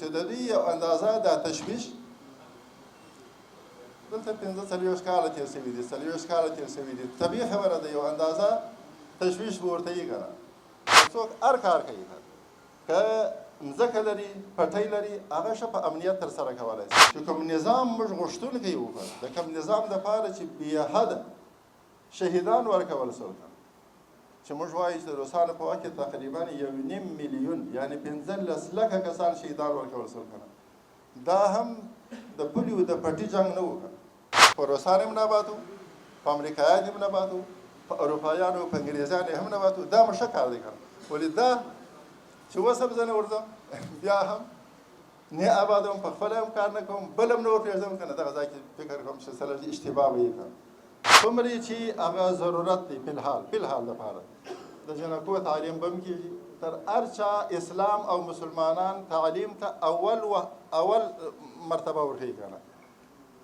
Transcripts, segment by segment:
چې د دوی یو اندازه دا تشویش دلته 45 کاله تېر شوي دي، 40 کاله تېر شوي دي، طبیعي خبره ده یو اندازه تشویش به ورته یي که نه. څوک هر کار کوي که مځکه لري، پټی لري، هغه ښه په امنیت ترسره کولی شي. چې کوم نظام موږ غوښتونکی وو که د کوم نظام دپاره چې بې حده شهیدان ورکول شول که چې موږ وایو چې د روسانو په وخت کې تقریبا 1.5 میلیون، یعنی 15 لکه کسان شهیدان ورکول شول که نه، دا هم د پلیو د پټي جنګ نه و که په روسانو هم نه باتو، په امریکایانو هم نه باتو، په اروپایانو، په انګریزانو هم نه باتو. دا مو ښه کار دی که نه، ولې دا چې اوس هم زه نه ورځم، بیا هم نه آبادوم، په خپله هم کار نه کوم، بل هم نه ورپرېږدم که نه. دغه ځای کې فکر کوم چې څه لږ اشتباه به یې که څومره چې هغه ضرورت دی فی الحال دپاره د جنکو تعلیم به هم کېږي. تر هر چا اسلام او مسلمانان تعلیم ته اول و اول مرتبه ورکوي که نه.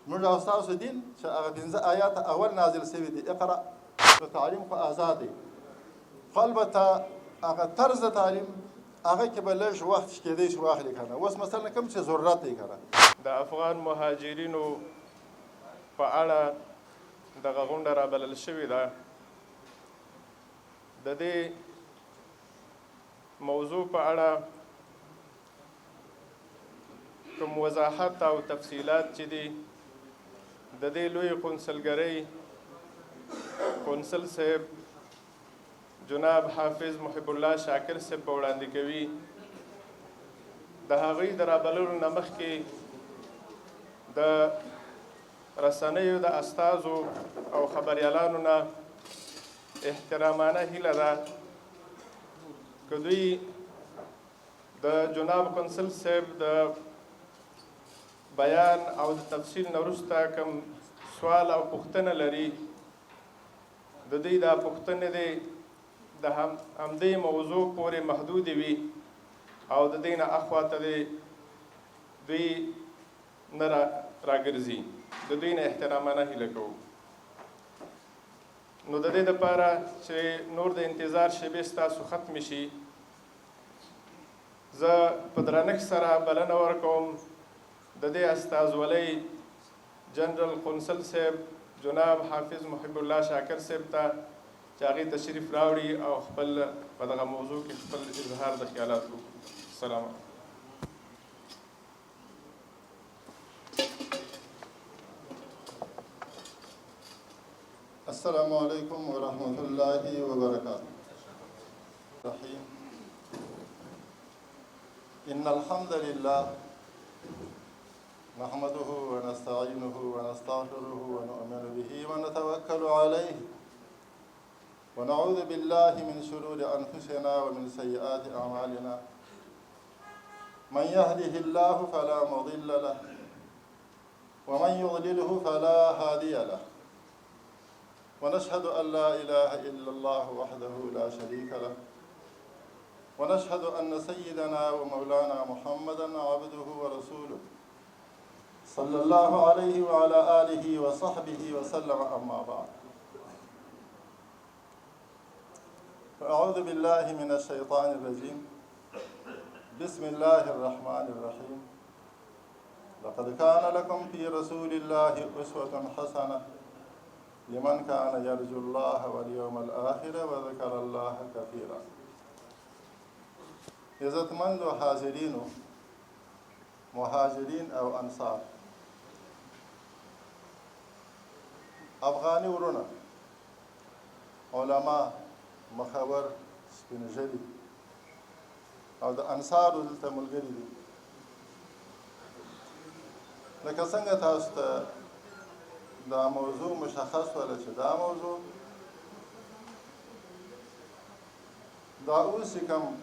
موږ او ستاسو دین چې هغه پنځه آیات اول نازل شوي دي، اقرا، نو تعلیم خو آزاد دی، خو البته هغه طرز د تعلیم هغه کې به لږ وخت کېدای شي واخلي که نه. اوس مثلا کوم چې ضرورت دی که نه. د افغان مهاجرینو په اړه دغه غونډه رابلل شوې ده. د دې موضوع په اړه کوم وضاحت او تفصیلات چې دي، د دې لوی قونسلګرۍ قونسل صاحب جناب حافظ محب الله شاکر صاحب به وړاندې کوي. د هغوی د رابللو نه مخکې د رسنیو د استازو او خبریالانو نه احترامانه هیله ده که دوی د جناب قونسل صاحب د بیان او د تفصیل نه وروسته کوم سوال او پوښتنه لري، د دوی دا پوښتنې دې د همدې موضوع پورې محدودې وي او د دې نه اخوا ته دې دوی نه راګرځي. د دوی نه احترامانه هیله کوو. نو د دې دپاره چې نور د انتظار شیبې ستاسو ختمې شي، زه په درنښت سره بلنه ورکوم د دې استازولۍ جنرال قونسل صاحب جناب حافظ محب الله شاکر صاحب ته چې هغې تشریف راوړي او خپل په دغه موضوع کې خپل اظهار د خیالات وکړي. السلام علیکم. السلام عليكم ورحمة الله وبركاته. الرحيم. إن الحمد لله نحمده ونستعينه ونستغفره ونؤمن به ونتوكل عليه ونعوذ بالله من شرور أنفسنا ومن سيئات أعمالنا. من يهده الله فلا مضل له ومن يضلله فلا هادي له. ونشهد أن لا إله إلا الله وحده لا شريك له ونشهد أن سيدنا ومولانا محمدا عبده ورسوله صلى الله عليه وعلى آله وصحبه وسلم. أما بعد، فأعوذ بالله من الشيطان الرجيم. بسم الله الرحمن الرحيم. لقد كان لكم في رسول الله أسوة حسنة لمن كان يرجو الله واليوم الآخر وذكر الله كثيرا. عزتمندو حاضرینو، مهاجرین او انصار، افغاني ورونه، علما، مخور، سپین ږیري او د انصارو دلته ملګري دي، لکه څنګه تاسو ته دا موضوع مشخص وله چې دا موضوع دا اوس کوم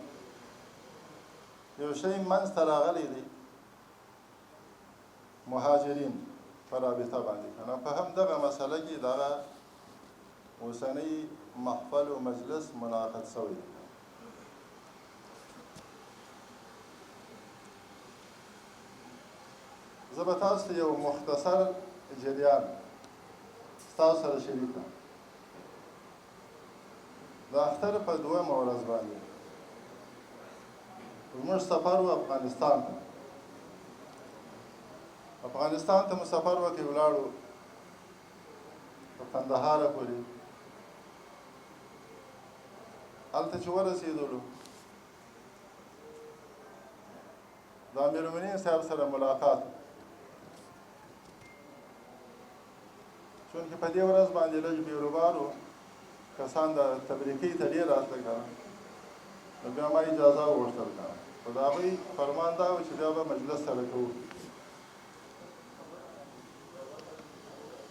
یو شی منځ ته راغلی دی، مهاجرین په رابطه باندې کنه، په هم دغه مسله کې دغه اوسنی محفل او مجلس منعقد شوی دی. زه به تاسو ته یو مختصر جریان ستاسو سره شریک کړم. د اختر په دویمه ورځ باندې زموږ سفر و افغانستان ته. افغانستان ته مو سفر وکړ، ولاړو تر قندهاره پورې. هلته چې ورسېدلو د امیرالمؤمنین صاحب سره ملاقات، چونکې په دې ورځ باندې لږ بیروبار و، کسان د تبریکۍ ته ډېر راتلل که نه، نو بیا ما اجازه وغوښتل که نه، خو د هغوی فرمان دا و چې بیا به مجلس سره کوو.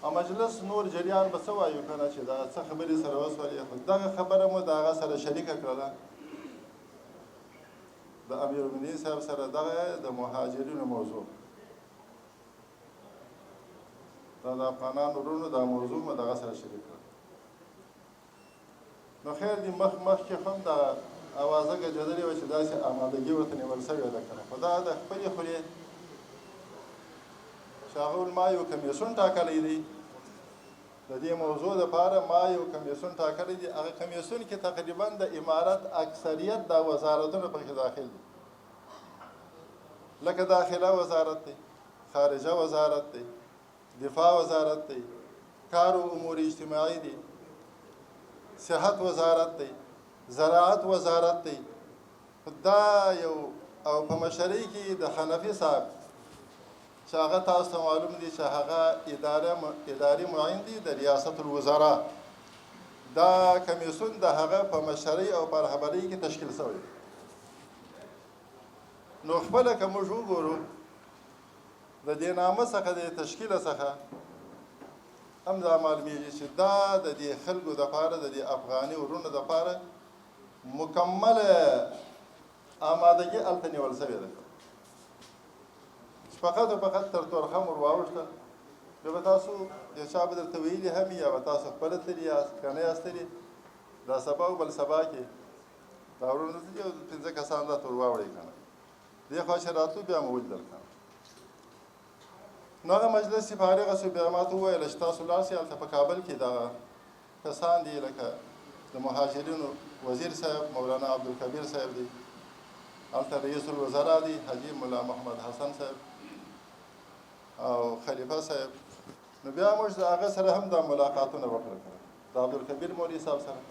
او مجلس نور جریان به څه وایو که نه چې دا څه خبرې سره وسولې، خو دغه خبره مو د هغه سره شریکه کړله، د امیرالمؤمنین صاحب سره دغه د مهاجرینو موضوع، دا د افغانانو وروڼو دا موضوع مو دغه سره شریک کړه. نو خیر دی، مخ مخکې هم دا اوازه ګرځېدلې وه چې داسې آمادګي ورته نیول شوې ده که نه، خو دا د خپلې خولې چې هغه ویل ما یو کمیسیون ټاکلی دی د دې موضوع دپاره، ما یو کمیسیون ټاکلی دی. هغه کمیسیون کې تقریبا د امارت اکثریت دا وزارتونه پکې داخل دي، لکه داخله وزارت دی، خارجه وزارت دی، دفاع وزارت دی، کار و امور اجتماعي دی، صحت وزارت دی، زراعت وزارت دی. دا یو او په مشرۍ کې د حنفي صاحب چې هغه تاسو ته معلوم دي چې هغه اداري معین دی د ریاست الوزرا، دا کمیسیون د هغه په مشرۍ او په رهبرۍ کې تشکیل شوی. نو خپله که موږ وګورو د دې نامه څخه، د تشکیل څخه هم دا معلومیږي چې دا د دې خلکو دپاره، د دې افغاني وروڼو دپاره مکمله آمادګي هلته نیول شوې ده. چې فقط او فقط تر تورخم ور واوښتل، بیا به تاسو یو چا به درته ویلي هم وي یا به تاسو خپله تللي یاست که نه یاست تللي، دا سبا او بل سبا کې دا وروڼه دلته دي او 5 کسان راته ور واوړئ که نه. دې خوا چې راتلو بیا مو ولیدل که نه. نو هغه مجلس چې فارغه شو، بیا ما ته وویل چې تاسو لاړ شئ، هلته په کابل کې دغه کسان دي لکه د مهاجرینو وزیر صاحب مولانا عبدالکبیر صاحب دی، هلته رئیس الوزرا دی حاجي ملا محمد حسن صاحب او خلیفه صاحب. نو بیا موږ د هغه سره هم دا ملاقاتونه وکړل، د عبدالکبیر مولوي صاحب سره.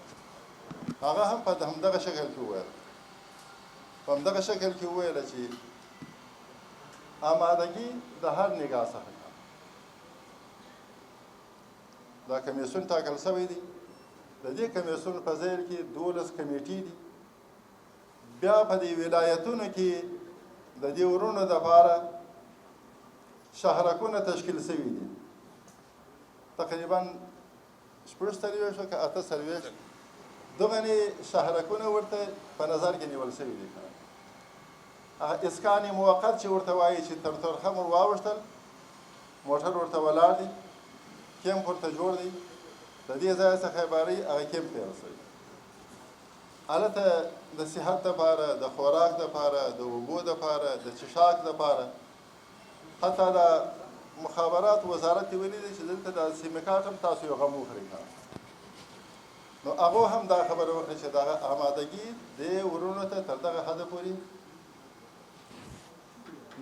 هغه هم په همدغه شکل کې وویل، په همدغه شکل کې وویل چې آمادګي د هر نگاه څخه دا کمیسیون ټاکل شوی دی. د دې کمیسیون په ذیل کې 12 کمیټې دي. بیا په دې ولایتونو کې د دې وروڼو دپاره شهرکونه تشکیل شوي دي، تقریبا 46 که 48 دغنې شهرکونه ورته په نظر کې نیول شوي دي. هغه اسکان موقت چې ورته وایي چې تر تورخم ور واوښتل، موټر ورته ولاړ دی، کیمپ ورته جوړ دی، د دې ځای څخه عبارت هغه کیمپ ته رسوي. هلته د صحت دپاره، د خوراک دپاره، د اوبو دپاره، د څښاک دپاره، حتی د مخابرات وزارت یې ویلي دي چې دلته د سیم کارت هم تاسو یو غم وخورئ که. نو هغو هم دا خبره وکړه چې دغه آمادګي دې وروڼو ته تر دغه حده پورې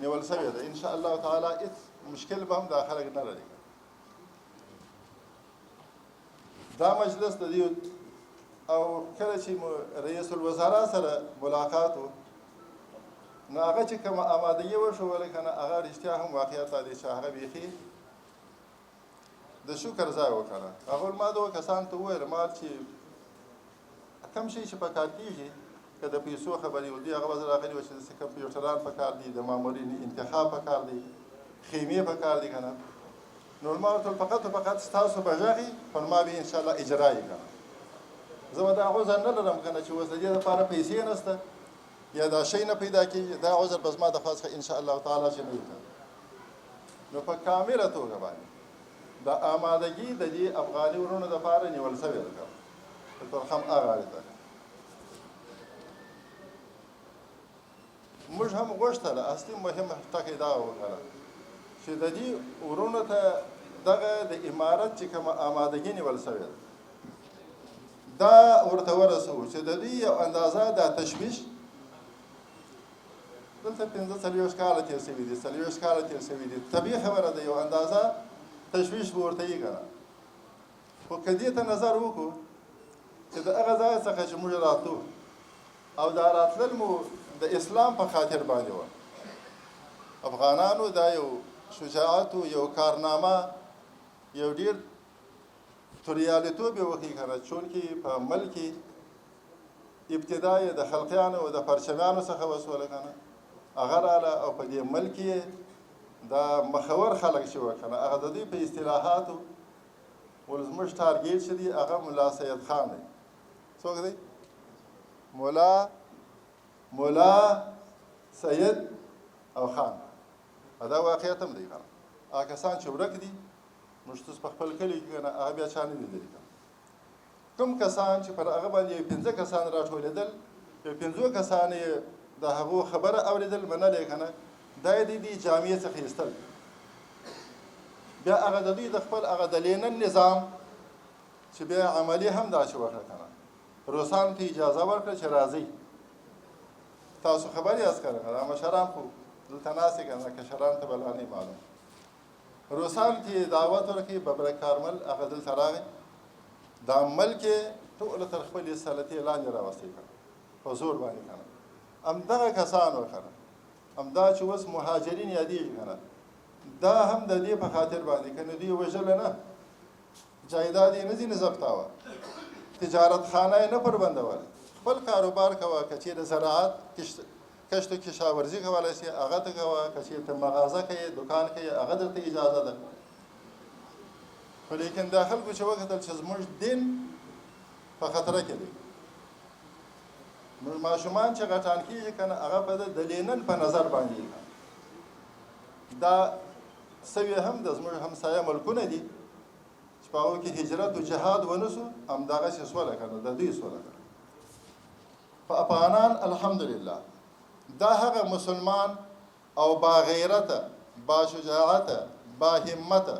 نیول شوې ده. ان شاء الله تعالی هېڅ مشکل به هم دا خلک نه لري. دا مجلس د دې او کله چې رئیس الوزرا سره ملاقات و، نو هغه چې کومه آمادګي وښوله که نه، هغه رښتیا هم واقعیت دا دی چې هغه بیخي د شکر ځای وکړه. هغه ما دغو کسان ته وویل، ما چې کم شی چې په کار کېږي که د پیسو خبرې و، دوی هغه ورځ راغلي وه چې داسې کمپیوټران په کار دي، د مامورینو انتخاب په کار دی، خیمې په کار دي که نه. نو ما ورته وویل فقط او فقط ستاسو به غږ وي، خو ما به انشاءالله اجرا یې که نه. زه به دا عذر نه لرم که نه چې اوس د دې لپاره پیسې نشته یا دا شی نه پیدا کېږي، دا عذر به زما د خوا څخه انشاءالله تعالی چې نه وي. نو په کامله توګه باندې د آمادګي د دې افغاني وروڼو دپاره نیول شوې ده د تورخم هغاړې ته. موږ هم غوښتله اصلي مهم ټکی دا وکړه چې د دې وروڼو ته دغه د امارت چې کومه آمادګي نیول شوې ده دا ورته ورسوو چې د دوی یو اندازه دا تشویش دلته 45 کاله تېر شوي دي، 40 کاله تېر شوي دي. طبیعي خبره ده، یو اندازه تشویش به ورته وي که نه. خو که دې ته نظر وکړو چې د هغه ځای څخه چې موږ راتلو او دا راتلل مو د اسلام په خاطر باندې وه، افغانانو دا یو شجاعت، یو کارنامه، یو ډېر توریالیتوب یې وښیي که نه، چونکې په ملک کې ابتدا یې د خلقیانو او د پرچمیانو څخه وسوله که نه، هغه راله او په دې ملک یې دا مخور خلک چې وه که نه، هغه د دوی په اصطلاحاتو ول زموږ ټارګېټ چې دی هغه ملا سید خان دی. څوک دی؟ ملا سید او خان. دا واقعیت هم دی که نه. هغه کسان چې ورک دي، موږ تاسو په خپل کلي کې که نه، هغه بیا چا نه لیدلي که نه. کوم کسان چې پر هغه باندې یو 5 کسان راټولېدل، یو 5 کسان یې د هغو خبره اورېدل، منلې که نه، دا یې د دې جامعې څخه ایستل. بیا هغه د دوی د خپل هغه د لینن نظام چې بیا عملي هم داسې وکړه که نه، روسانو ته اجازه ورکړه چې راځئ، تاسو خبر یاست که نه، دا مشران خو دلته ناست دي که نه، کشران ته به لا نه معلوم. روسانو ته یې دعوت ورکړي، ببرک کارمل هغه دلته راغی، دا ملک یې ټوله تر خپلې سلطې لاندې راوستی که نه، په زور باندې که نه. همدغه کسان وه که نه، همدا چې اوس مهاجرین یادېږي که نه، دا هم د دې په خاطر باندې که نه دوی وژله نه، جایداد یې نه ځینې ضبطاوه، تجارت خانه یې نه پر بندوله، خپل کاروبار کوه، که چېرې زراعت کښت و کشاورزي کولی شي هغه ته کوه، که چېرته مغازه کوې، دکان کوې، هغه درته اجازه ده. خو لیکن دا خلکو چې وکتل چې زموږ دین په خطره کې دی، موږ ماشومان چې غټان کېږي که نه، هغه به د لینن په نظر باندې دا سوی هم د زموږ همسایه ملکونه دي چې په هغو کې هجرت و جهاد ونه سو، همدغسې سوله که نه، د دوی سوله که نه. په افغانان الحمدلله دا هغه مسلمان او با غیرته، با شجاعته، با همته،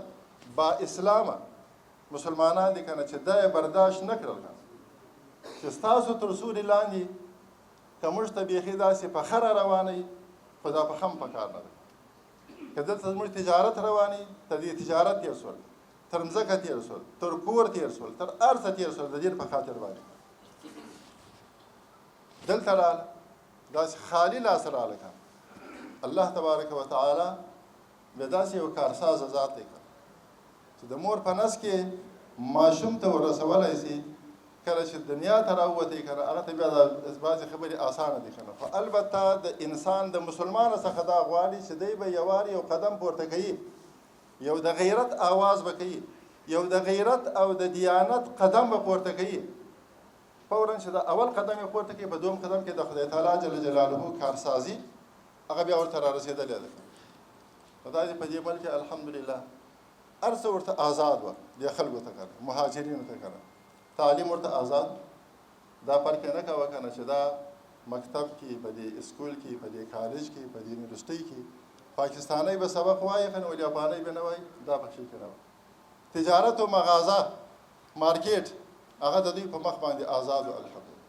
با اسلامه مسلمانان دي که نه، چې دا یې برداشت نه کړل که نه، چې ستاسو تر سوري لاندې که موږ ته بیخي داسې په خره روانه وي، خو دا په خم په کار نه ده. که دلته زموږ تجارت روان وي، تر دې تجارت تېر شول، تر مځکه تېر شول، تر کور تېر شول، تر هر څه تېر شول، د دین په خاطر باندې دلته راغله، داسې خالي لاس راغله که الله تبارک وتعالی بیا داسې یو کارساز ذات دی که چې د مور په نس کې ماشوم ته ورسولی سي، کله چې دنیا ته راووتی که نه، هغه ته بیا دا بعضې خبرې اسانه دي که نه. خو البته د انسان د مسلمان څخه دا غواړي چې دی به یوار یو قدم پورته کوي، یو د غیرت آواز به کوي، یو د غیرت او د دیانت قدم به پورته کوي. فوراً چې د اول قدم یې پورته کوي، په دوم قدم کې د خدای تعالی جل جلاله کارسازي هغه بیا ورته را رسېدلې ده. خدای دې په دې ملک کې الحمدلله هر څه ورته آزاد وه، دې خلکو ته که نه، مهاجرینو ته که نه، تعلیم ورته آزاد، دا فرق یې نه کوه که نه چې دا مکتب کې، په دې اسکول کې، په دې کالج کې، په دې یونیورسټۍ کې پاکستانۍ به سبق وایي که نه، ولې افغانۍ به نه وایي، دا پکې کې نه وه. تجارت او مغازه مارکیټ هغه د دوی په مخ باندې آزاد و الحمدلله.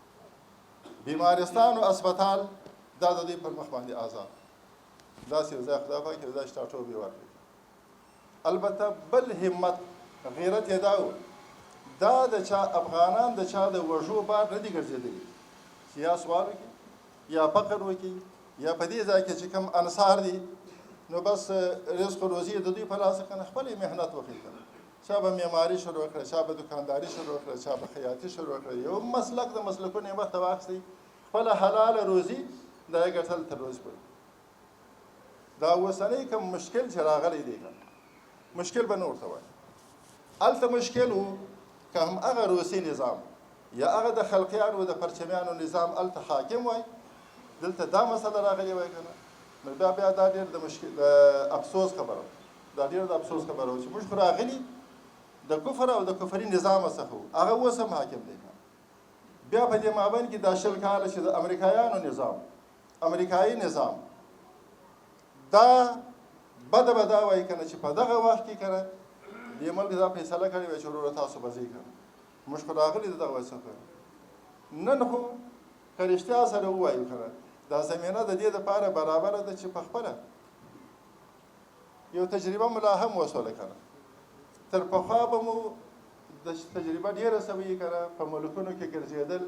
بیمارستان او اسپتال دا د دوی پر مخ باندې آزاد، داسې یو ځای خدای پاک یو ځای ټاټوبی ورکړي. البته بل همت غیرت یې دا و، دا د چا افغانان د چا د وږو بار نه دي ګرځېدلي چې یا سوال وکړي یا فقر وکړي یا په دې ځای کې چې کوم انصار دي نو بس رزق و روزي د دوی په لاس که نه، خپل یې محنت وکړي که نه. چا به معماري شروع کړه، چا به دکانداري شروع کړه، چا به خیاطي شروع کړه، یو مسلک د مسلکونو یې مخته واخیستی، خپله حلاله روزي دا یې ګټل تر ورځې پورې. دا اوسنی کوم مشکل چې راغلی دی که مشکل به نه ورته وایي، هلته مشکل و که هم هغه روسي نظام یا هغه د خلقیانو د پرچمیانو نظام هلته حاکم وای، دلته دا مسله راغلې وای که نه، نو بیا دا ډېر د مشکل د افسوس خبره وه، دا ډېر د افسوس خبره وه چې موږ خو راغلي د کفر او د کفري نظام څخه وو، هغه اوس هم حاکم دی که نه. بیا په دې مابین کې دا 20 کاله چې د امریکایانو نظام، امریکایي نظام دا بده به دا وایي که نه چې په دغه وخت کې که نه دې ملک دا فیصله کړې وای چې وروره تاسو به ځئ که نه، موږ خو راغلي د دغه وخت څخه. نن خو که رښتیا سره ووایو که نه، دا زمینه د دې لپاره برابره ده چې په خپله یو تجربه مو لا هم وسوله که نه. تر پخوا به مو د تجربه ډېره سوې که نه، په ملکونو کې ګرځېدل،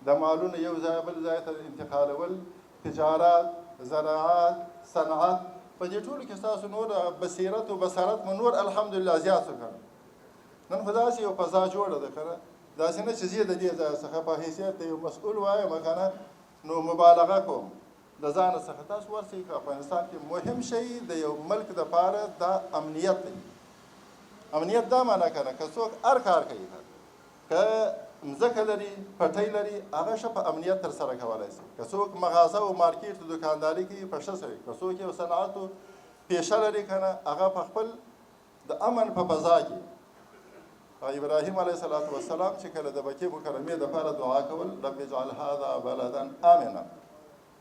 د مالونو یو ځای بل ځای ته انتقالول، تجارت، زراعت، صنعت، په دې ټولو کې ستاسو نور بصیرت او بصارت مو نور الحمدلله زیات شو که نه. نن خو داسې یو فضا جوړه ده که نه، داسې نه چې زه د دې ځای څخه په حیثیت د یو مسؤل وایم که نه، نو مبالغه کوم د ځانه څخه. تاسو ورسئ که افغانستان کې مهم شی د یو ملک دپاره دا امنیت دی. امنیت دا معنا که نه، که څوک هر کار کوي که که مځکه لري، پټی لري، هغه ښه په امنیت ترسره کولای شي. که څوک مغازه او مارکیټ دکانداري کوي په ښه سوي، که څوک یو صنعت او پیشه لري که نه، هغه په خپل د امن په فضا کې. ابراهیم علیه السلام چې کله د مکې مکرمې دپاره دعا کول، رب اجعل هذا بلدا آمنا،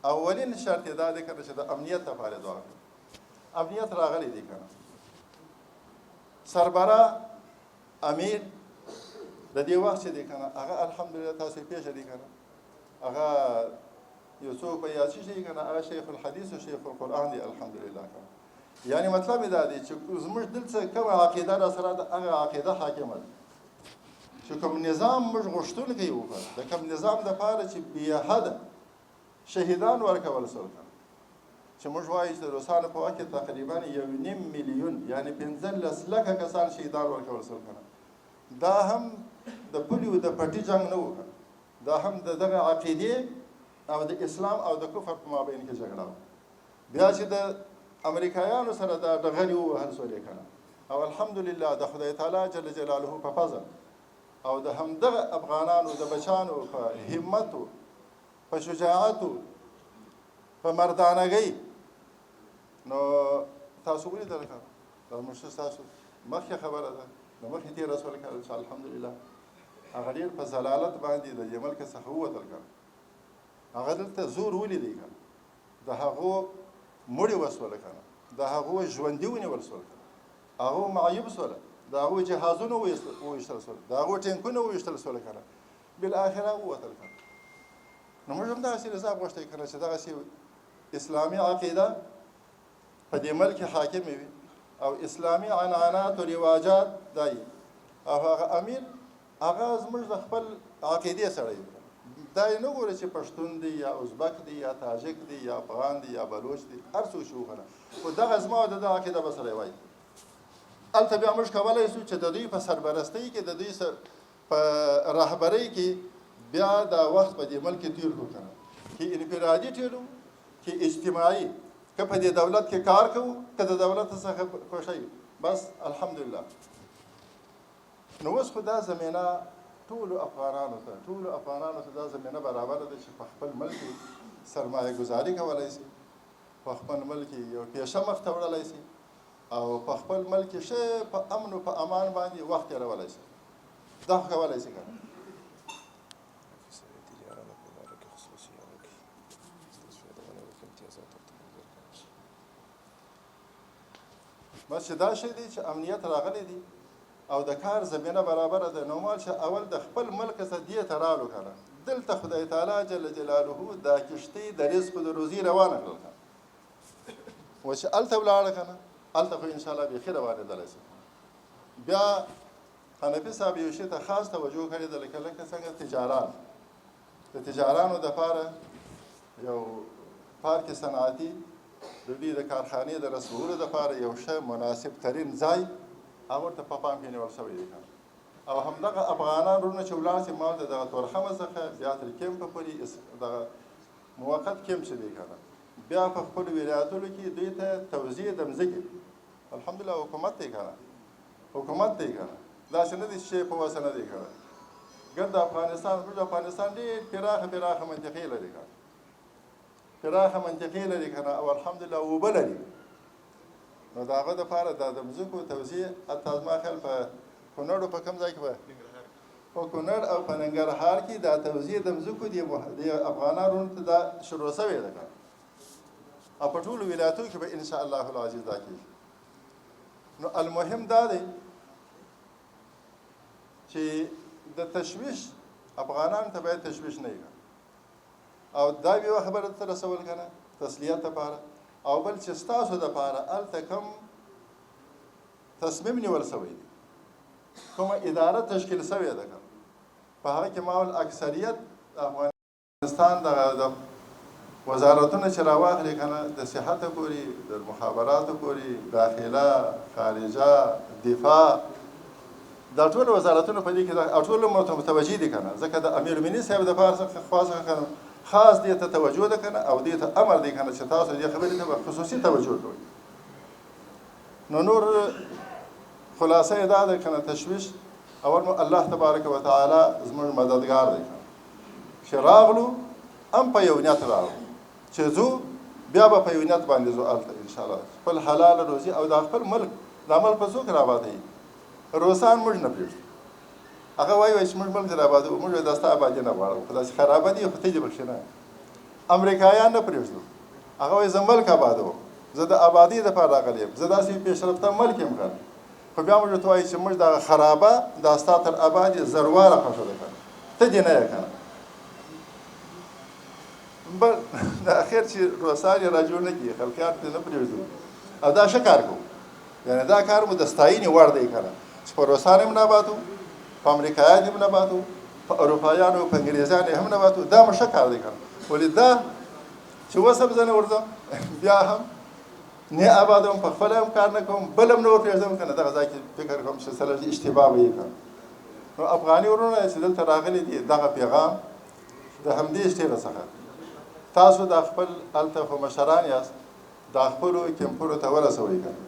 اولین شرط یې دا دی که نه چې د امنیت لپاره دعا کوي. امنیت راغلی دی که نه. سربراه امیر د دې وخت چې دی که نه، هغه الحمدلله تاسو یې پېژنئ که نه، هغه یو څوک به یاد شي که نه، هغه شیخ الحدیث او شیخ القرآن دی الحمدلله که نه. یعنی مطلب یې دا دی چې زموږ دلته کومه عقیده را سره ده، هغه عقیده حاکمه ده. چې کوم نظام موږ غوښتونکی یو که د کوم نظام دپاره چې بې حده شهیدان ورکول سول که چې موږ وایو چې د روسانو په وخت کې تقریبا 1.5 میلیون یعنی 15 لکه کسان شهیدان ورکول سول که نه، دا هم د پولي او د پټي جنګ نه و که، دا هم د دغه عقیدې او د اسلام او د کفر په مابین کې جګړه وه. بیا چې د امریکایانو سره دا ډغرې ووهل سولې که نه، او الحمدلله د خدای تعالی جل جلاله په فضل او د همدغه افغانانو د بچانو په همت، په شجاعت، په مردانګۍ، نو تاسو ولیدل که دا موږ ستاسو مخکې خبره ده، د مخکې تېره سول که چې الحمدلله هغه ډېر په ذلالت باندې د دې ملک څخه ووتل که. هغه دلته زور ولیدی که، د هغو مړي وسول که نه، د هغو ژوندي ونیول سول که، هغو معیوب سول، د هغو جهازونه وویشتل سول، د هغو ټانکونه وویشتل سول که نه، بالاخره ووتل که. نو موږ هم دغسې نظام غوښتی که نه چې دغسې اسلامي عقیده په دې ملک کې حاکمې وي او اسلامي عنعنات او رواجات دی، او هغه امیر هغه زموږ د خپل عقیدې سړی وي. دا یې نه ګوري چې پښتون دی یا ازبک دی یا تاجک دی یا افغان دی یا بلوچ دی، هر څوک چې وکنه، خو دغه زما او د ده عقیده به سره وایي. هلته بیا موږ کولی شو چې د دوی په سرپرستۍ کې، د دوی په رهبرۍ کې بیا دا وخت په دې ملک کې تېر کړو که نه، چې انفرادي تېرو چې اجتماعي، که په دې دولت کې کار کوو که د دولت څخه خوښه یو، بس الحمدلله. نو اوس خو دا زمینه ټولو افغانانو ته دا زمینه برابره ده چې په خپل ملک کې سرمایه ګذاري کولای شي، په خپل ملک کې یو پیشه مخته وړلی شي او په خپل ملک کې ښه په امن او په امان باندې وخت تېرولی شي. دا خو کولای شي که نه. تجارانو په باره کې خصوصي وکړي، ستاسو یادونه وکړي، امتیازات ورته درکړل شي. بس چې دا شی دی چې امنیت راغلی دی او د کار زمینه برابره ده، نو مال چې اول د خپل ملک څخه دې ته رالو که نه، دلته خدای تعالی جل جلاله دا کښتۍ د رزق د روزي روانه کړل که نه. و چې هلته ولاړه که نه، هلته خو انشاءالله بیخي روانېدلی شي. بیا حنفي صاحب یو شي ته خاص توجه کړې ده، لکه څنګه تجاران، د تجارانو دپاره یو پارک صنعتي، د دوی د کارخانې د رسولو دپاره یو ښه مناسب ترین ځای هغه ورته په پام کې نیول شوی دی. او همدغه افغانان وروڼه چې ولاړ شي مال د دغه تورخمه څخه بیا تر کیمپه پورې، دغه موقت کیمپ چې دی که نه، بیا په خپلو ولایتونو کې دوی ته توزیع د مځکې الحمدلله حکومت دی که نه، حکومت دی که نه، داسې نه دی چې په وسه نه دی که نه. ګرد افغانستان، زموږ افغانستان ډېر پراخه پراخه منطقې لري که نه، پراخه منطقې لري که نه، او الحمدلله اوبه لري. نو د هغه دپاره دا د مځکو توزیع، حتی زما خیال په کونړ، په کوم ځای کې به، په کونړ او په ننګرهار کې دا توزیع د مځکو د افغانانو ته دا شروع شوې ده که، او په ټولو ولایتو کې به ان شاء الله العزیز دا کېږي. نو المهم دا دی چې د تشویش افغانان ته باید تشویش نه وي. او دا یوه خبره ته رسول که نه تسلیت دپاره، او بل چې ستاسو دپاره هلته کوم تصمیم نیول شوی دی، کومه اداره تشکیل شوې ده، په هغه کې ما ول اکثریت افغانستان دغه د وزارتونه چې راواخلې که نه، د صحت پورې، د مخابراتو پورې، داخله، خارجه، دفاع، دا ټول وزارتونه په دې کې ټول متوجه دي که نه، ځکه د امیر المؤمنین صاحب دپاره څخه خوا څخه که نه خاص دې ته توجه ده که نه، او دې ته امر دی که نه چې تاسو دې خبرې ته به خصوصي توجه کوئ. نو نور خلاصه یې دا ده که نه، تشویش اول مو الله تبارک وتعالی زموږ مددګار دی چې راغلو هم په یو نیت راغلو چې ځو بیا به په یو نیت باندې ځو هلته انشاءالله خپل حلال روزي او دا خپل ملک، دا ملک به څوک راابادوي؟ روسان موږ نه پرېږدو. هغه وایي چې موږ ملک دې راابادوو، موږ دا ستا ابادي نه غواړو، خو داسې خرابه دي خو ته دې پکښې نه. امریکایان نه پرېږدو، هغه وایي زه ملک آبادوم، زه د آبادۍ دپاره راغلی یم، زه داسې پیشرفته ملک یم که نه. خو بیا موږ ورته وایي چې موږ دغه خرابه دا ستا تر آبادې زرواره خوښه ده که نه، ته دې نه یې که نه. بل د اخر چې روسان یې را جوړ نه کړي، خلقیان دې نه پرېږدو، او دا ښه کار کوو، یعنې دا کار مو د ستاینې وړ دی که نه، چې په روسان هم نه باتو، په امریکایان هم نه باتو، په اروپایانو په انګریزانو هم نه باتو، دا مو ښه کار دی که نه. ولې دا چې اوس هم زه نه ورځم، بیا هم نه آبادوم، په خپله هم کار نه کوم، بل هم نه ورپرېږدم که نه، دغه ځای کې فکر کوم چې څه لږ اشتباه به یې کړم. نو افغاني وروڼه چې دلته راغلي دي، دغه پیغام د همدې شتېره څخه تاسو دا خپل هلته خو مشران یاست، دا خپلو کمپونو ته ورسوئ که نه.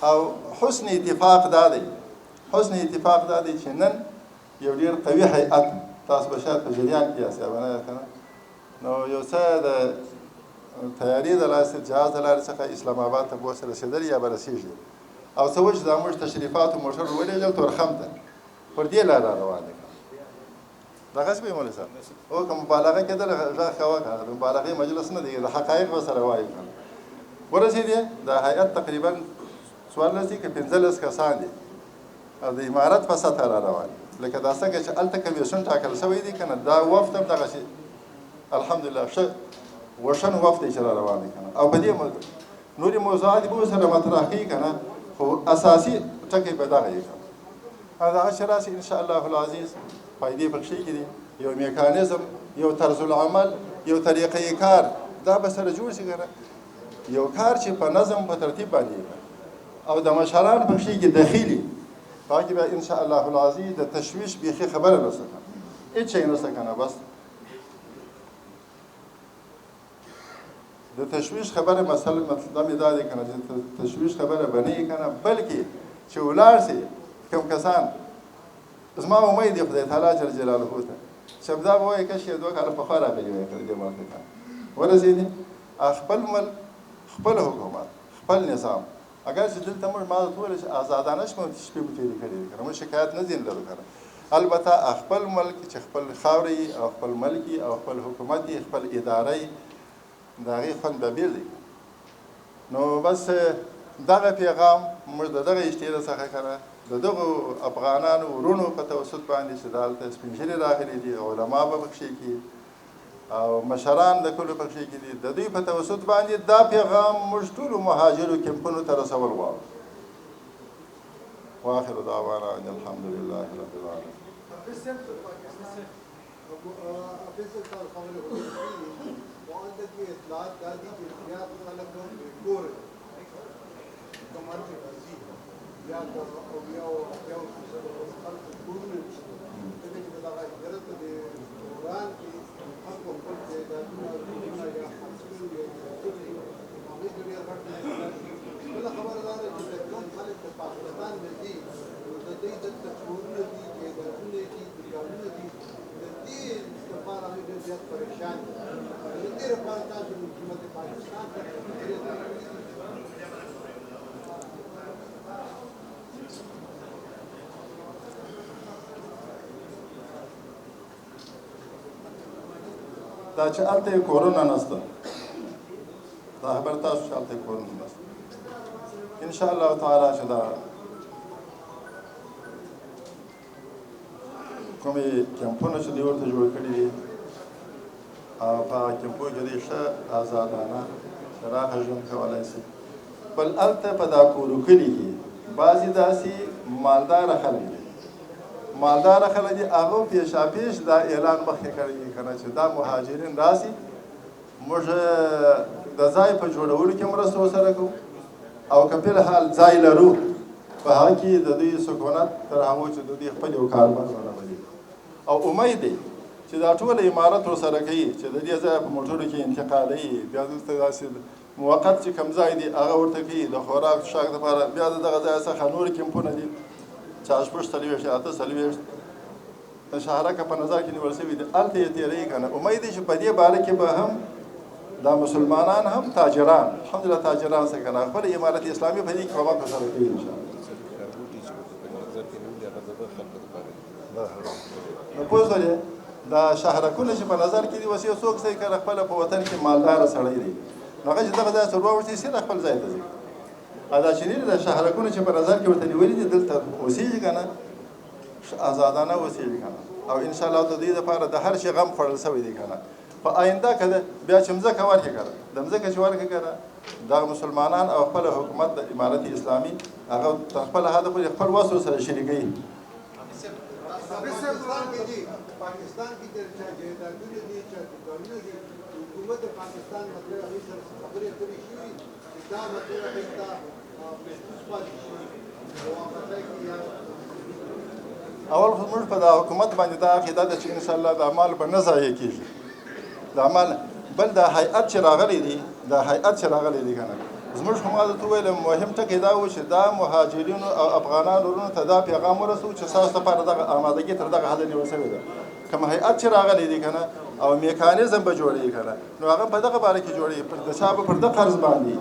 او حسن اتفاق دا دی، حسن اتفاق دا دی چې نن یو ډېر قوي هیئت تاسو به شاید په جریان کې یاست یا به نه یاست که نه، نو یو څه د تیارې د لاسې جهاز د لارې څخه اسلام آباد ته به اوس رسېدلی یا به رسېږي، او څه و چې دا موږ تشریفاتو موټر ولېږل تورخم ته، پر دې لار را روان دي. دغسې به یې مولوي صاحب او که مبالغه کېدله غږ کوه که نه، د مبالغې مجلس نه دی، د حقایق به سره وایو که نه. ورسېدې، دا هیئت تقریبا 14 دي که 15 کسان دي، او د امارت په سطح را روان دي، لکه دا څنګه چې هلته کمیسیون ټاکل شوی دی که نه، دا وفد هم دغسې الحمدلله ښه غوښن وفد دی چې را روان دی که نه. او په دې نورې موضوعات به ورسره مطرح کوي که نه، خو اساسي ټکی به دغه یې که نه. او دغه چې راسي انشاءالله العزیز فایدې پکښې کې دي، یو میکانیزم، یو طرز العمل، یو طریقه کار، دا به سره جوړ شي که نه. یو کار چې په نظم په ترتیب باندې یې او د مشران پکښې کې دخیلي، په هغه کې بیا انشاءالله العزیز د تشویش بیخي خبره نشته که نه، هېڅ شی نشته که نه. بس د تشویش خبره مسله مطلب مې دا دی که نه چې تشویش خبره به نه یي که نه، بلکې چې ولاړ شي کوم کسان، زما امید دی خدای تعالی جل جلاله ته چې همدا به وایي کش یې 2 کاله پخوا راغلي وای که دې ملک ته ورسېدې، خپل ملک، خپل حکومت، خپل نظام. اګر چې دلته موږ ما درته وویل چې ازادانه شپې مو تېرې کړې دي که نه، موږ شکایت نه ځینې لرو که نه، البته خپل ملک چې خپل خاوره یي او خپل ملک یي او خپل حکومت یي، خپل اداره یي، د هغې خوند به بېل دی. نو بس دغه پیغام موږ د دغه اشتې څخه که نه د دغو افغانانو وروڼو په توسط باندې چې دلته سپین ږیري راغلي دي، علما به پکښې کي او مشران د کلو پکښې کي دي، د دوی په توسط باندې دا پیغام موږ ټولو مهاجرو کمپونو ته رسول غواړو. واخر دعوانا ان الحمد لله رب العالمین. دا چې هلته یې کورونه نشته، دا خبر تاسو چې هلته یې کورونه نشته، ان شاء الله تعالی چې دا کومې کمپونه چې دوی ورته جوړ کړي دي او په هغه کیمپو کې دوی ښه ازادانه راخه ژوند کولی شي. بل هلته په دا کورو کلي کې بعضې داسې مالداره خلک دي، مالداره خلک دي، هغه پېشاپېش دا اعلان مخکې کړی دی که نه چې دا مهاجرین راسي، موږ د ځای په جوړولو کې مرسته ورسره کوو، او که فی الحال ځای لرو په هغه کې د دوی سکونت تر هغو چې د دوی خپل یو کاروبار برابروي. او امید دی چې دا ټول امارت ورسره کوي چې د دې ځایه په موټرو کې انتقالوي، بیا دلته داسې موقت چې کوم ځای دی هغه ورته کوي د خوراک څښاک دپاره. بیا د دغه ځای څخه نور کیمپونه دي چې 46 48 د شهرکه په نظر کې نیول شوي دي، هلته یې تېروي که نه. امید دی چې په دې باره کې به هم دا مسلمانان هم تاجران، الحمدلله تاجران څه که نه خپل امارت اسلامي په دې کې کومک ورسره کوي انشاءالله. نو پوه شولې دا شهرکونه چې په نظر کې دي، اوس یو څوک څه که نه خپله په وطن کې مالداره سړی دی، نو هغه چې دغه ځای څه واوښتي سیده خپل ځای ته ځي. او دا چې نه دا شهرکونه چې په نظر کې ورته نیولي دي دلته اوسېږي که نه، ازادانه اوسېږي که نه، او انشاءالله د دوی دپاره د هر شي غم خوړل شوی دی که نه. په آینده که ده بیا چې مځکه ورکړي که نه، د مځکه چې ورکړي که نه، دغه مسلمانان او خپل حکومت د امارت اسلامي هغه تر خپله حده پورې خپل وس ورسره شریکوي. پاکستان کې چې جایدادونه دي، چې دوکانونه دي، حکومت د پاکستان مطلب هغوی سره خبرې اترې شوي چې دا مطلب هغوی ته محفوظ پاتې شي واپسۍ کې. یا اول خو موږ په دا حکومت باندې دا عقیده ده چې انشاءالله دا مال به نه ضایع کېږي، دا مال. بل دا هیئت چې راغلی دی، دا هیئت چې راغلی دی که نه، زموږ خو ما درته وویل مهم ټکی دا و چې دا مهاجرینو او افغانانو وروڼو ته دا پیغام ورسوو چې ستاسو دپاره دغه آمادګي تر دغه حده نیول شوې ده. کوم هیئت چې راغلی دی که نه او میکانیزم به جوړوي که نه، نو هغه په دغه باره کې جوړوي، پر د چا به پر ده قرض باندې،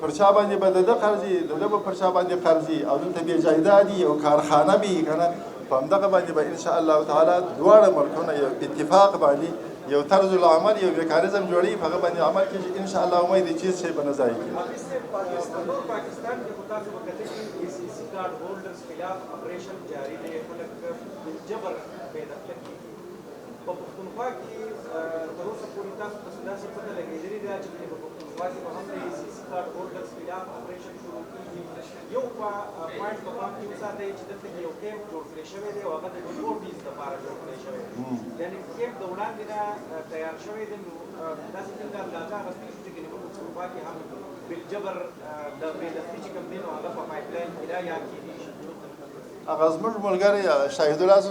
پر چا باندې به د ده قرض وي، د ده به پر چا باندې قرض وي، او دلته بې جایداد وي او کارخانه به وي که نه، په همدغه باندې به انشاءالله تعالی دواړه ملکونه یو اتفاق باندې یو طرز العمل یو میکانیزم جوړوي، په هغه باندې عمل کېږي انشاءالله. امید دی چې هېڅ شی به نه ضایع کېږي. پاکستان کې خو تاسو به کتلي ای سي سي کارډ هولډرز خلاف اپریشن جاري دی، خلک بالجبر بې دخله کېږي. په پښتونخوا کې تر اوسه پورې تاسو ته څه داسې پته لګېدلې ده چې په پښتونخوا کې به هم د ای سي سي کارډ هولډرز خلاف اپریشن شروع کېږي؟ یو پوینټ په پام کې وساتئ چې دلته کې یو کیمپ جوړ کړی شوی دی او هغه د ډیپورټیز لپاره جوړ کړی شوی دی، یعنې کیمپ د وړاندې نه تیار شوی دی. نو داسې څنګه اندازه اخیستی شو چې ګنې په پښتونخوا کې هم بالجبر د بې دخلي چې کوم دی نو هغه په پایپ لاین کې ده یا کېدی شي؟ هغه زموږ ملګری شاهدالله څه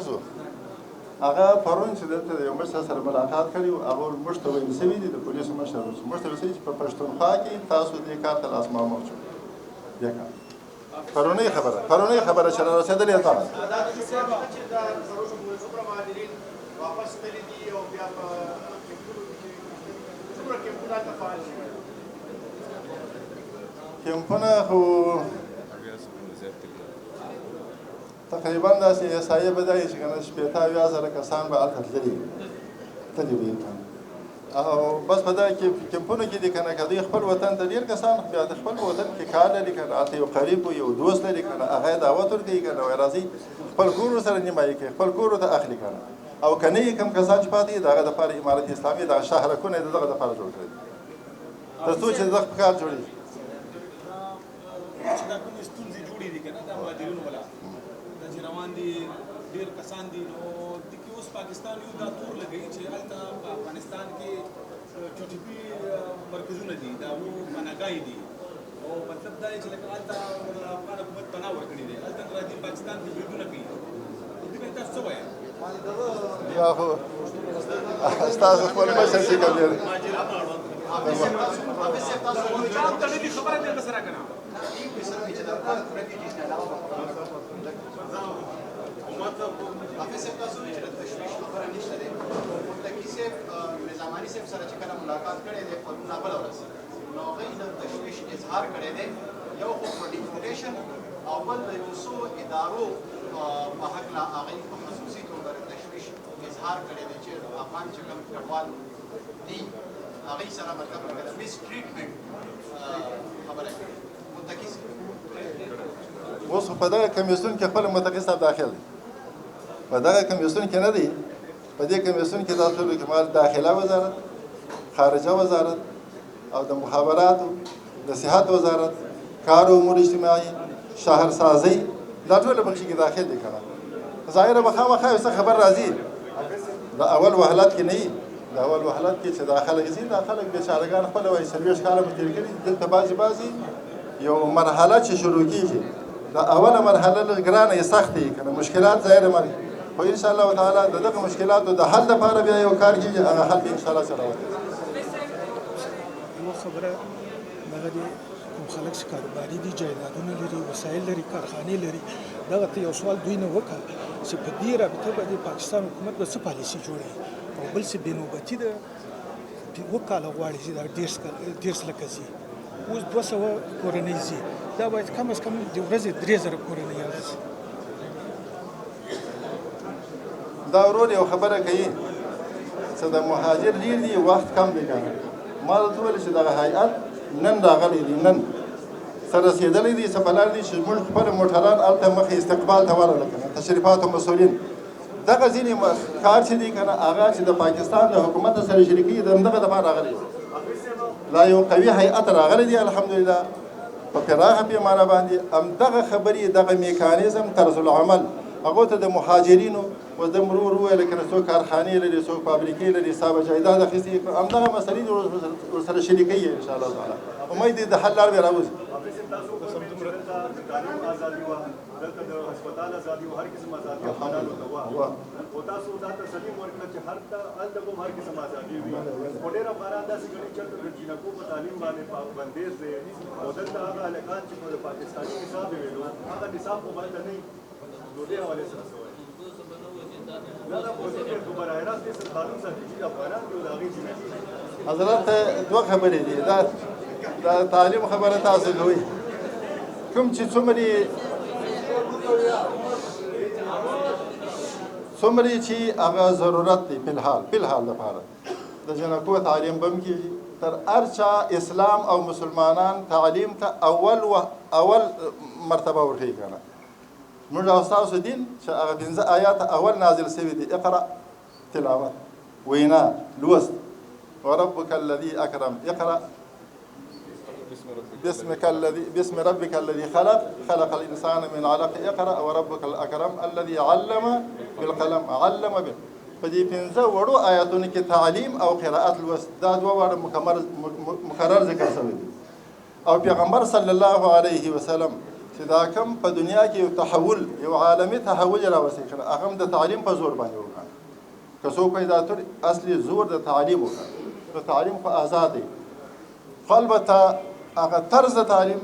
هغه پرون چې دلته د یو مشر سره ملاقات کړی و، هغه موږ ته ویل شوي دي، د پولیسو مشر موږ ته ویل شوي چې په پښتونخوا کې تاسو دې کار ته لاس مه واچوئ. دې کار پرونۍ خبره، پرونۍ خبره چې را رسېدلې ده. واپس تللي دي او بیا په کیمپونو کې څومره کیمپونه هلته فعال شوي؟ کیمپونه خو تقریبا داسې احصایه به دا وي چې که نه 60 70 زره کسان به هلته تللي وي. او بس په دغه کیمپونو کې دي که نه، که دوی خپل وطن ته ډېر کسان بیا د خپل وطن کې کار لري که نه، هلته یو قریب یو دوست لري که نه، هغه یې دعوت ورکوي که نه، وایي راځئ خپل کور ورسره نیمایي کوي، خپل کور ورته اخلي که نه. او که نه یې کوم کسان چې پاتې دي د هغه دپاره امارت اسلامي دغه شهرکونه یې د دغه دپاره جوړ کړي دي تر څو چې دغه په کار جوړېږي. چې دا کومې ستونزې جوړې دي که نه، دا مهاجرینو والا دا چې روان دي ډېر کسان دي، نو دې کې اوس پاکستان یو دا تور لګوي چې هلته په افغانستان کې ټي ټي پي مرکزونه دي، د هغو پناهګاهې دي، او مطلب دا دی چې لکه هلته افغان حکومت پناه ورکړې دی، هلته راځي پاکستان کې بریدونه کوي. دې باندې تاسو څه وایئ؟ دا خو ستاسو خپل مشر چې کوم دی. تړلې خبره دې سره که نه؟ حافظ صاحب تاسو ویل چې د تشویش خبره نشته دی. متقي صاحب نظاماني صاحب سره چې کله ملاقات کړی دی پرون بله ورځ، نو هغوی د تشویش اظهار کړی دی، یو خو په ډیپوټیشن او بل د یو څو ادارو په هکله هغوی په خصوصي توګه د تشویش اظهار کړی دی چې افغان چې کوم کډوال دي هغوی سره مطلب لکه د مس ټریټمنټ خبره کړې. متقي صاحب اوس خو په دغه کمیسیون کې خپل متقي صاحب داخل دی، په دغه کمیسیون کې نه دی. په دې کمیسیون کې تاسو د کمال داخله وزارت، خارجه وزارت او د مخابراتو، د صحت وزارت، کار او امور اجتماعي، شهرسازي، دا ټول پکې کې داخل دي کنه. ظاهره به خامخا یو څه خبر راځي. د اول وهلت کې نه، د اول وهلت کې چې دا خلک ځي، دا خلک بیچارهګان خپله وایي 40 کاله مو تېر کړي. دلته بعضې بعضې یو مرحله چې شروع کېږي، د اوله مرحله لږ ګرانه یې، سخته یې که نه، مشکلات ظاهره مري، خو ان شاء الله تعالی د دغه مشکلاتو د حل لپاره بیا یو کار کېږي، هغه حل به ان شاء الله سره راوتلی. یوه خبره دغه دی، کوم خلک چې کاروباري دي، جایدادونه لري، وسایل لري، کارخانې لري، دغه ته یو سوال دوی نه وکړه چې په دې رابطه باندې پاکستان حکومت به څه پالیسي جوړوي، او بل څه بې نوبتي ده، 7 کاله غواړي چې دا 30 لکه ځي، اوس 200 کورنۍ ځي، دا باید کم از کم د ورځې 3000 کورنۍ راځي. دا ورور یو خبره کوي چې د مهاجر ډېر دي، وخت کم دی که نه. ما درته وویل چې دغه هیئت نن راغلی دی، نن څه رسېدلی دی، څه په لار دي چې موږ خپل موټران هلته مخې استقبال ته ورغله که نه، تشریفاتو مسؤلین دغه ځینې کار چې دی که نه، هغه چې د پاکستان د حکومت سره شریکوي، د همدغه دپاره راغلی دی. لا یو قوي هیئت راغلی دی الحمدلله په پراخه پیمانه باندې. همدغه خبرې، دغه میکانیزم، طرز العمل هغو ته د مهاجرینو اوس د مرور وویل که نه، څوک کارخانې لري، څوک فابریکې لري، صاحب جایداد اخیستي، همدغه مسلې دې ورسره شریکوي ان شاء الله تعالی. امید دی د حل لار به راوځي. دلته د هسپتال ازادي او هر قسم ازادي افغانانو ته وه، او تاسو دا تسلیم ورکړه چې هر هلته به هم هر قسم ازادي وي، خو ډېر افغانان داسې ګڼي چې هلته د جینکو په تعلیم باندې بندیز دی، او دلته هغه هلکان چې په پاکستاني نصاب یې ویلو، هغه نصاب خو به هلته نه وي، نو دې حوالې سره څه وایي؟ نه نه، خو براه راست دې سره قانون ساتي چې افغانان دي او د هغې جینکې. حضرت دوه خبرې دي، دا تعلیم خبره تاسو کوئ، کوم چې څومره چې هغه ضرورت دی فلحال دپاره د جنکو تعلیم به هم کېږي. تر هر چا اسلام او مسلمانان تعلیم ته اول مرتبه ورکوي که نه. موږ او ستاسو دین چې هغه 5 آیات اول نازل شوي دي، اقرأ تلاوت، وینا، لوست، وربک الذي اکرم، اقرأ باسم ربك الذي خلق، خلق الإنسان من علق، اقرأ وربك الأكرم الذي علم بالقلم، علم به. په دې 5 وړو آیاتونو کې تعلیم او قراءت لوست دا دوه واړه مکرر ذکر شوي دي. او پیغمبر صلی الله علیه وسلم چې دا کم په دنیا کې یو تحول، یو عالمي تحول راوستی کړه، هغه هم د تعلیم په زور باندې وکړ. که څوک پیدا تر اصلي زور د تعلیم وکړ، نو تعلیم خو آزاد دی، خو البته هغه طرز د تعلیم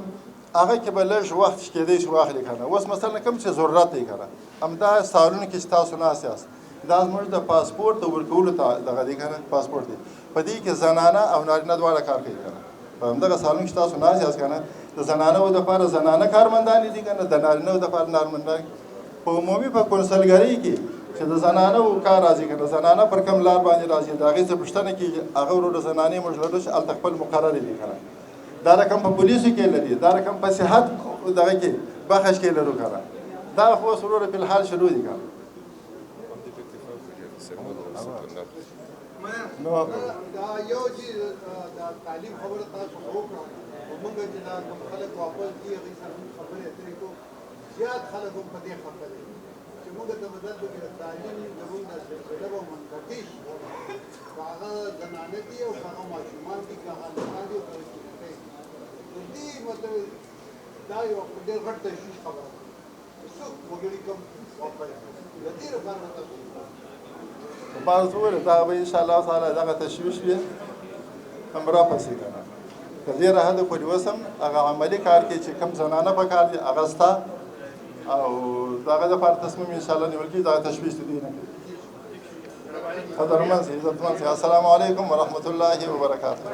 هغه کې به لږ وخت کېدای شي واخلي که نه. اوس مثلا کوم چې ضرورت دی که نه، همدا سالون کې چې تاسو ناست یاست، دا زموږ د پاسپورټ د ورکولو دغه دی که نه، پاسپورټ دی، په دې کې زنانه او نارینه دواړه کار کوي که نه. په همدغه سالون کې تاسو ناست یاست که نه، د زنانو دپاره زنانه کارمندان دي که نه، د نارینهو دپاره نارمندان. په عمومي په کونسلګرۍ کې چې د زنانو کار راځي که نه، زنانه پر کوم لار باندې راځي، د هغې څه پوښتنه کېږي، هغه وروره زنانې موږ لرو چې هلته خپل مقرر دي که نه. دا رقم په پولیسو کې لري، دا رقم په صحت دغه کې بخش کې لرو که نه. دا خو اوس وروره فی الحال شروع دي که نه. نو دا یو چې د تعلیم خبره تاسو وکړه، موږ چې دا کوم خلک واپس دي هغې سره موږ خبرې اترې کوو، زیات خلک هم په دې خفه دي چې موږ ته به دلته کې د تعلیم زموږ د سلسله به منقطع شي، که هغه زنانه دي او که هغه ماشومان دي، که هغه هلکان دي او که هغه جینکۍ دي. نو دې مطلب دا یو ډېر غټ تشویش خبره ده چې څوک وګړي کوم واپس دي، د دې لپاره به تاسو ما ورته وویل دا به ان شاء الله تعالی دغه تشویش وي هم راپسې که نه، تر ډېره حده پورې اوس هم هغه عملي کار کې چې کوم زنانه په کار دي هغه سته، او د هغه دپاره تصمیم ان شاء الله نیول کېږي، دغه تشویش د دوی نه کوي. قدرمن سي، عزتمن سي، السلام علیکم ورحمة الله وبرکاته.